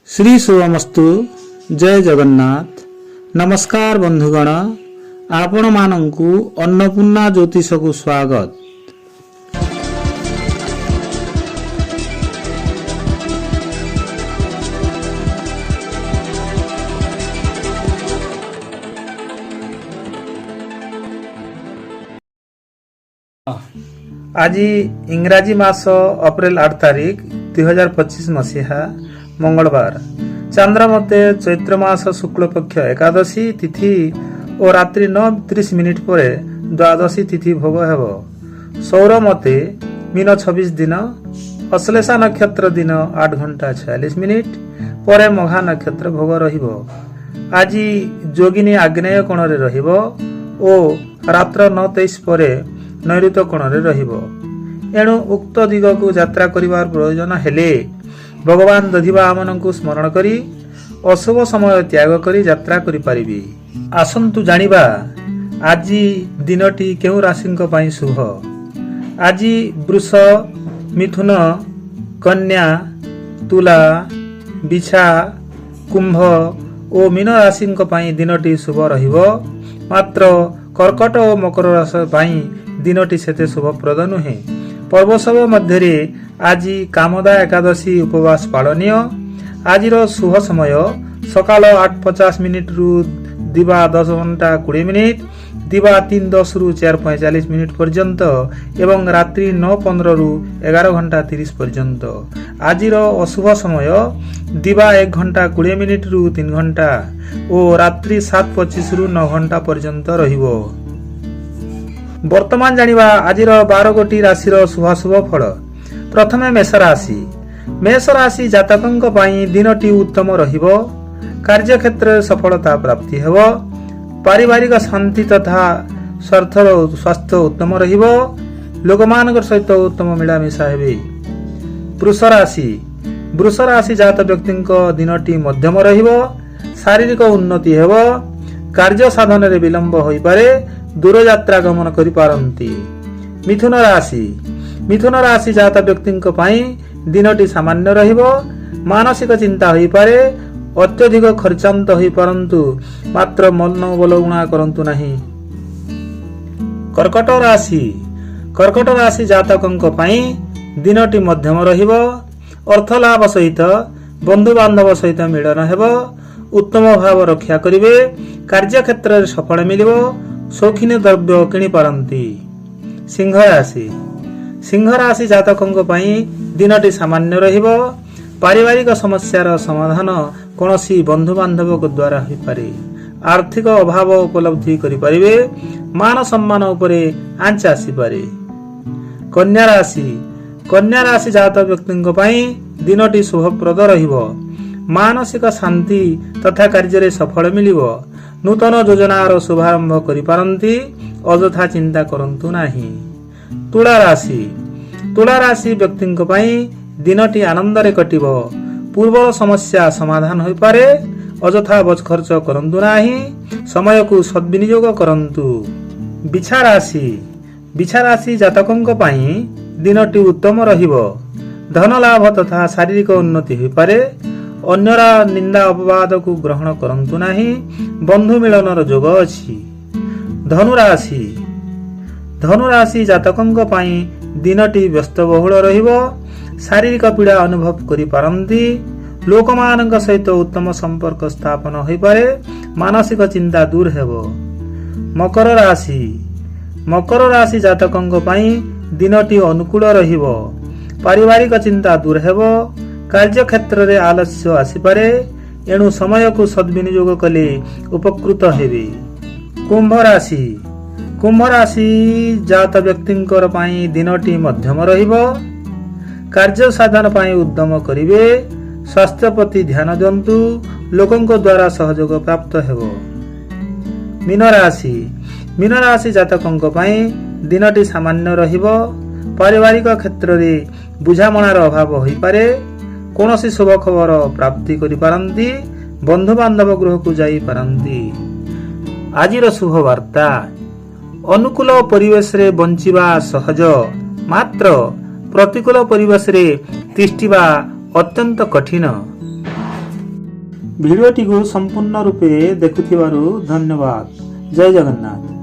ଶ୍ରୀ ଶୁଭମସ୍ତୁ। ଜୟ ଜଗନ୍ନାଥ। ନମସ୍କାର ବନ୍ଧୁଗଣ, ଆପଣମାନଙ୍କୁ ଅନ୍ନପୂର୍ଣ୍ଣା ଜ୍ୟୋତିଷକୁ ସ୍ୱାଗତ। ଆଜି ଇଂରାଜୀ ମାସ ଅପ୍ରେଲ 8 ତାରିଖ, 2025 ମସିହା, ମଙ୍ଗଳବାର। ଚାନ୍ଦ୍ରମତେ ଚୈତ୍ର ମାସ ଶୁକ୍ଳପକ୍ଷ ଏକାଦଶୀ ତିଥି ଓ ରାତ୍ରି 9:30 ପରେ ଦ୍ୱାଦଶୀ ତିଥି ଭୋଗ ହେବ। ସୌର ମତେ ମୀନ 26 ଦିନ, ଅଶ୍ଳେଷା ନକ୍ଷତ୍ର ଦିନ 8 ଘଣ୍ଟା 46 ମିନିଟ୍ ପରେ ମଘା ନକ୍ଷତ୍ର ଭୋଗ ରହିବ। ଆଜି ଯୋଗିନୀ ଆଗ୍ନେୟ କୋଣରେ ରହିବ ଓ ରାତ୍ର 9:23 ପରେ ନୈଋତ କୋଣରେ ରହିବ। ଏଣୁ ଉକ୍ତ ଦିଗକୁ ଯାତ୍ରା କରିବାର ପ୍ରୟୋଜନ ହେଲେ ଭଗବାନ ଦଧିବାମନଙ୍କୁ ସ୍ମରଣ କରି ଅଶୁଭ ସମୟ ତ୍ୟାଗ କରି ଯାତ୍ରା କରିପାରିବେ। ଆସନ୍ତୁ ଜାଣିବା, ଆଜି ଦିନଟି କେଉଁ ରାଶିଙ୍କ ପାଇଁ ଶୁଭ। ଆଜି ବୃଷ, ମିଥୁନ, କନ୍ୟା, ତୁଲା, ବିଛା, କୁମ୍ଭ ଓ ମୀନ ରାଶିଙ୍କ ପାଇଁ ଦିନଟି ଶୁଭ ରହିବ। ମାତ୍ର କର୍କଟ ଓ ମକର ରାଶି ପାଇଁ ଦିନଟି ସେତେ ଶୁଭପ୍ରଦ ନୁହେଁ। ପର୍ବସବ ମଧ୍ୟରେ ଆଜି କାମଦା ଏକାଦଶୀ ଉପବାସ ପାଳନୀୟ। ଆଜିର ଶୁଭ ସମୟ ସକାଳ 8:50ରୁ ଦିବା 10 ଘଣ୍ଟା 20 ମିନିଟ୍, ଦିବା 3:10ରୁ 4:45 ପର୍ଯ୍ୟନ୍ତ ଏବଂ ରାତ୍ରି 9:15ରୁ 11 ଘଣ୍ଟା 30 ପର୍ଯ୍ୟନ୍ତ। ଆଜିର ଅଶୁଭ ସମୟ ଦିବା 1 ଘଣ୍ଟା 20 ମିନିଟ୍ରୁ 3 ଘଣ୍ଟା ଓ ରାତ୍ରି 7:25ରୁ 9 ଘଣ୍ଟା ପର୍ଯ୍ୟନ୍ତ ରହିବ। ବର୍ତ୍ତମାନ ଜାଣିବା ଆଜିର 12 ଗୋଟି ରାଶିର ଶୁଭାଶୁଭ ଫଳ। ପ୍ରଥମେ ମେଷ ରାଶି। ମେଷ ରାଶି ଜାତକଙ୍କ ପାଇଁ ଦିନଟି ଉତ୍ତମ ରହିବ। କାର୍ଯ୍ୟକ୍ଷେତ୍ରରେ ସଫଳତା ପ୍ରାପ୍ତି ହେବ। ପାରିବାରିକ ଶାନ୍ତି ତଥା ସ୍ୱାସ୍ଥ୍ୟ ଉତ୍ତମ ରହିବ। ଲୋକମାନଙ୍କ ସହିତ ଉତ୍ତମ ମିଳାମିଶା ହେବେ। ବୃଷ ରାଶି। ବୃଷ ରାଶି ଜାତ ବ୍ୟକ୍ତିଙ୍କ ଦିନଟି ମଧ୍ୟମ ରହିବ। ଶାରୀରିକ ଉନ୍ନତି ହେବ। କାର୍ଯ୍ୟ ସାଧନରେ ବିଳମ୍ବ ହୋଇପାରେ। ଦୂରଯାତ୍ରା ଗମନ କରିପାରନ୍ତି। ମିଥୁନ ରାଶି। ମିଥୁନ ରାଶି ଜାତ ବ୍ୟକ୍ତିଙ୍କ ପାଇଁ ଦିନଟି ସାମାନ୍ୟ ରହିବ। ମାନସିକ ଚିନ୍ତା ହୋଇପାରେ। ଅତ୍ୟଧିକ ଖର୍ଚ୍ଚାନ୍ତ ହୋଇପାରନ୍ତୁ, ମାତ୍ର ମନୋବଳ ଉଣା କରନ୍ତୁ ନାହିଁ। କର୍କଟ ରାଶି। କର୍କଟ ରାଶି ଜାତକଙ୍କ ପାଇଁ ଦିନଟି ମଧ୍ୟମ ରହିବ। ଅର୍ଥ ଲାଭ ସହିତ ବନ୍ଧୁବାନ୍ଧବ ସହିତ ମିଳନ ହେବ। ଉତ୍ତମ ଭାବ ରକ୍ଷା କରିବେ। କାର୍ଯ୍ୟକ୍ଷେତ୍ରରେ ସଫଳ ମିଳିବ। ଶୌଖିନ ଦ୍ରବ୍ୟ କିଣିପାରନ୍ତି। ସିଂହ ରାଶି। ସିଂହ ରାଶି ଜାତକଙ୍କ ପାଇଁ ଦିନଟି ସାମାନ୍ୟ ରହିବ। ପାରିବାରିକ ସମସ୍ୟାର ସମାଧାନ କୌଣସି ବନ୍ଧୁବାନ୍ଧବଙ୍କ ଦ୍ୱାରା ହୋଇପାରେ। ଆର୍ଥିକ ଅଭାବ ଉପଲବ୍ଧି କରିପାରିବେ। ମାନ ସମ୍ମାନ ଉପରେ ଆଞ୍ଚ ଆସିପାରେ। କନ୍ୟା ରାଶି। କନ୍ୟା ରାଶି ଜାତ ବ୍ୟକ୍ତିଙ୍କ ପାଇଁ ଦିନଟି ଶୁଭପ୍ରଦ ରହିବ। ମାନସିକ ଶାନ୍ତି ତଥା କାର୍ଯ୍ୟରେ ସଫଳ ମିଳିବ। ନୂତନ ଯୋଜନାର ଶୁଭାରମ୍ଭ କରିପାରନ୍ତି। ଅଯଥା ଚିନ୍ତା କରନ୍ତୁ ନାହିଁ। ତୁଳା ରାଶି। ତୁଳା ରାଶି ବ୍ୟକ୍ତିଙ୍କ ପାଇଁ ଦିନଟି ଆନନ୍ଦରେ କଟିବ। ପୂର୍ବର ସମସ୍ୟା ସମାଧାନ ହୋଇପାରେ। ଅଯଥା ଖର୍ଚ୍ଚ କରନ୍ତୁ ନାହିଁ। ସମୟକୁ ସଦ୍ବିନିଯୋଗ କରନ୍ତୁ। ବିଛା ରାଶି। ବିଛା ରାଶି ଜାତକଙ୍କ ପାଇଁ ଦିନଟି ଉତ୍ତମ ରହିବ। ଧନ ଲାଭ ତଥା ଶାରୀରିକ ଉନ୍ନତି ହୋଇପାରେ। ଅନ୍ୟର ନିନ୍ଦା ଅପବାଦକୁ ଗ୍ରହଣ କରନ୍ତୁ ନାହିଁ। ବନ୍ଧୁ ମିଳନର ଯୋଗ ଅଛି। ଧନୁରାଶି। ଧନୁରାଶି ଜାତକଙ୍କ ପାଇଁ ଦିନଟି ବ୍ୟସ୍ତବହୁଳ ରହିବ। ଶାରୀରିକ ପୀଡ଼ା ଅନୁଭବ କରିପାରନ୍ତି। ଲୋକମାନଙ୍କ ସହିତ ଉତ୍ତମ ସମ୍ପର୍କ ସ୍ଥାପନ ହୋଇପାରେ। ମାନସିକ ଚିନ୍ତା ଦୂର ହେବ। ମକର ରାଶି। ମକର ରାଶି ଜାତକଙ୍କ ପାଇଁ ଦିନଟି ଅନୁକୂଳ ରହିବ। ପାରିବାରିକ ଚିନ୍ତା ଦୂର ହେବ। କାର୍ଯ୍ୟକ୍ଷେତ୍ରରେ ଆଲସ୍ୟ ଆସିପାରେ। ଏଣୁ ସମୟକୁ ସଦ୍ବିନିଯୋଗ କଲେ ଉପକୃତ ହେବେ। କୁମ୍ଭ ରାଶି। କୁମ୍ଭ ରାଶି ଜାତ ବ୍ୟକ୍ତିଙ୍କର ପାଇଁ ଦିନଟି ମଧ୍ୟମ ରହିବ। କାର୍ଯ୍ୟ ସାଧନ ପାଇଁ ଉଦ୍ୟମ କରିବେ। ସ୍ୱାସ୍ଥ୍ୟ ପ୍ରତି ଧ୍ୟାନ ଦିଅନ୍ତୁ। ଲୋକଙ୍କ ଦ୍ୱାରା ସହଯୋଗ ପ୍ରାପ୍ତ ହେବ। ମୀନ ରାଶି। ମୀନ ରାଶି ଜାତକଙ୍କ ପାଇଁ ଦିନଟି ସାମାନ୍ୟ ରହିବ। ପାରିବାରିକ କ୍ଷେତ୍ରରେ ବୁଝାମଣାର ଅଭାବ ହୋଇପାରେ। କୌଣସି ଶୁଭ ଖବର ପ୍ରାପ୍ତି କରିପାରନ୍ତି। ବନ୍ଧୁବାନ୍ଧବ ଗୃହକୁ ଯାଇପାରନ୍ତି। ଆଜିର ଶୁଭ ବାର୍ତ୍ତା: ଅନୁକୂଳ ପରିବେଶରେ ବଞ୍ଚିବା ସହଜ, ମାତ୍ର ପ୍ରତିକୂଳ ପରିବେଶରେ ତିଷ୍ଠିବା ଅତ୍ୟନ୍ତ କଠିନ। ଭିଡ଼ିଓଟିକୁ ସମ୍ପୂର୍ଣ୍ଣ ରୂପେ ଦେଖୁଥିବାରୁ ଧନ୍ୟବାଦ। ଜୟ ଜଗନ୍ନାଥ।